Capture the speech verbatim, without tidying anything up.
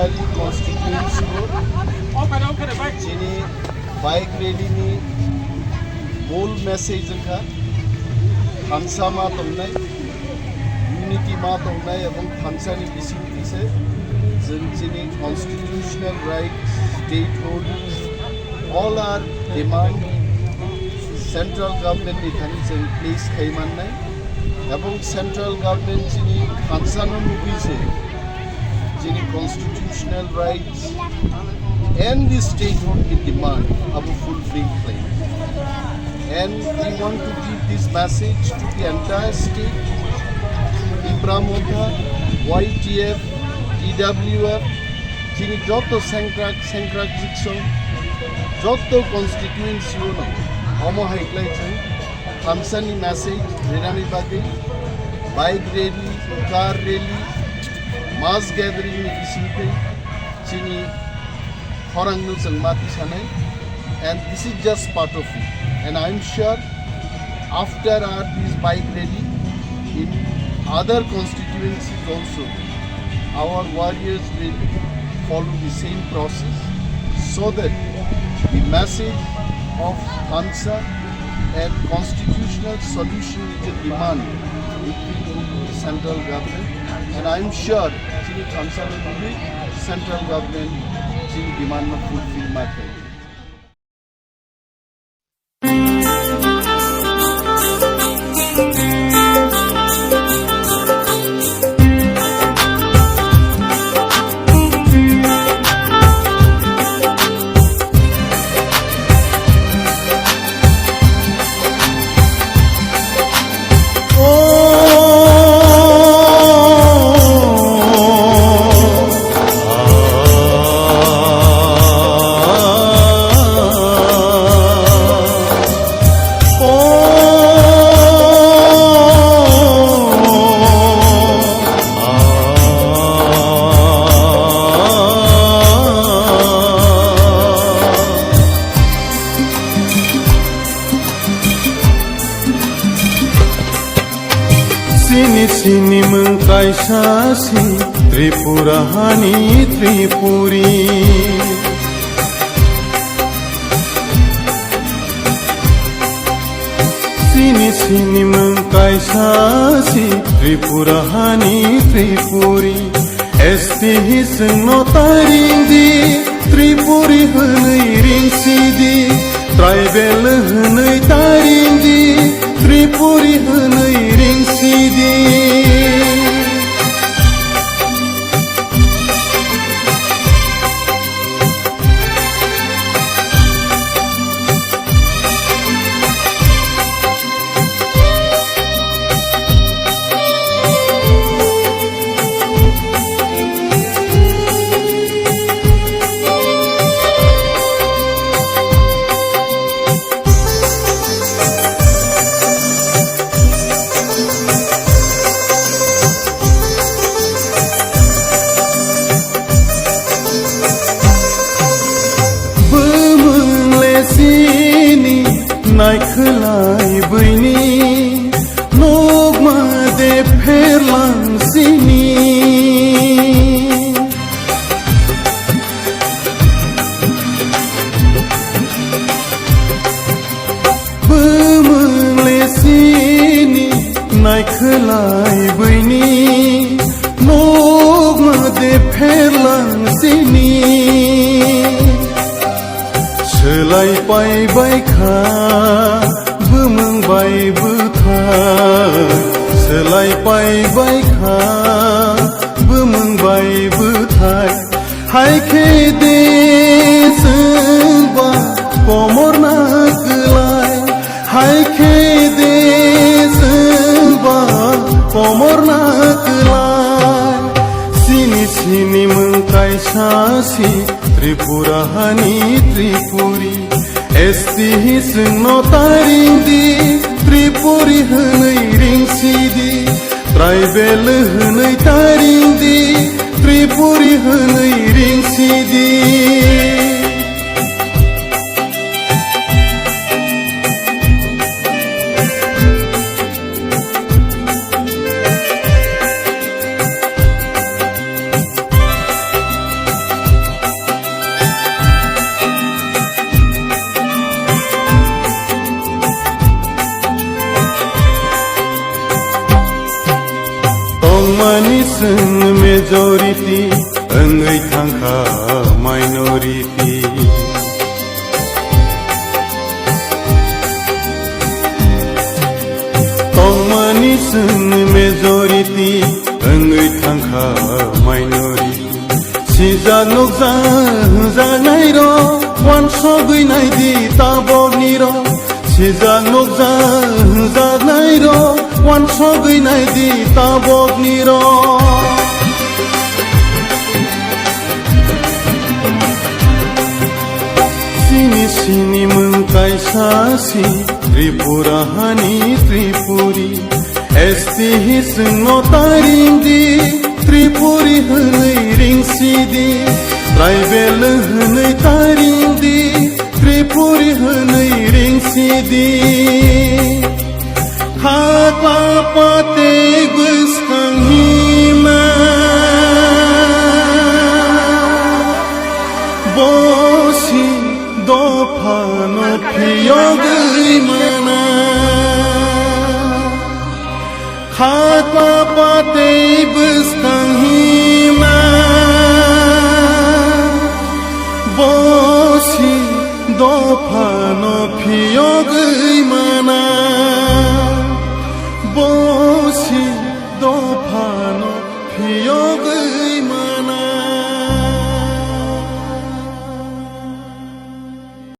Constituency o chini bike rally ni mol message wngkha thansa ma tongnai, unity ma tongnai ebong thansa ni bising twi se chwng chini constitutional rights, statehood, all our demand central government ni thani chwng place khai mannai ebong central government chini thansa no nugwi se chini constitutional rights and the statehood ni demand abo fulfill khlai. And we want to give this message to the entire state, Tipra Motha, Y T F, T W F, chini joto sengkrak sengkrak jiksong, joto constituency o no omo hai khlai chwng thansa ni message rinani bagwi bike rally, car rally, mass gathering ni bisingtwi chini khorang no chwng ma tisanai, and this is just part of it. And I am sure after our this bike rally in other constituencies also, our warriors will follow the same process so that the message of thansa and constitutional solution is a demand between the central government, and I am sure chini thansa no nugwi central government chini demand no fulfill ma khlai. Sini sini mwng kaisa si Tripura hani Tripuri. Sini sini mwng kaisa si Tripura hani Tripuri. S T hi chwngno taring di, Tripuri hwnwi ring si di, tribal hwnwi taring di, Tripuri hwnwi ring si di. Bumung le sini naikhwlai buini nokma de pherlang sini. Bumung le sini naikhwlai buini nokma de pherlang sini. Swlai pai bai kha bumung bai bwthai, swlai pai bai kha bumung bai bwthai. Hai khe de chwngba komor na kwlai, hai khe de chwngba komor na kwlai. Sini sini mwng kaisa si Tripura hani Tripuri. S T hi chwngno taring di, Tripuri hwnwi ring si di. Tribal hwnwi taring di, Tripuri hwnwi ring si di. Chwng majority wngwi thangkha minority. Tongmani chwng majority wngwi thangkha minority. Sijak nukjak hwnjaknairok wansogwi naidi taboknirok. Sijak nukjak hwnjaknairok wansogwi naidi taboknirok. Chini sini mwng kaisa si Tripura hani Tripuri. S T hi chwngno taring di, Tripuri hwnwi ring sidi, tribal hwnwi taring di, Tripuri hwnwi ring sidi. Khakla patwi bwskang hima, bosi dophano phiyogwi mana. Khakla patwi bwskang hima, bosi dophano phiyogwi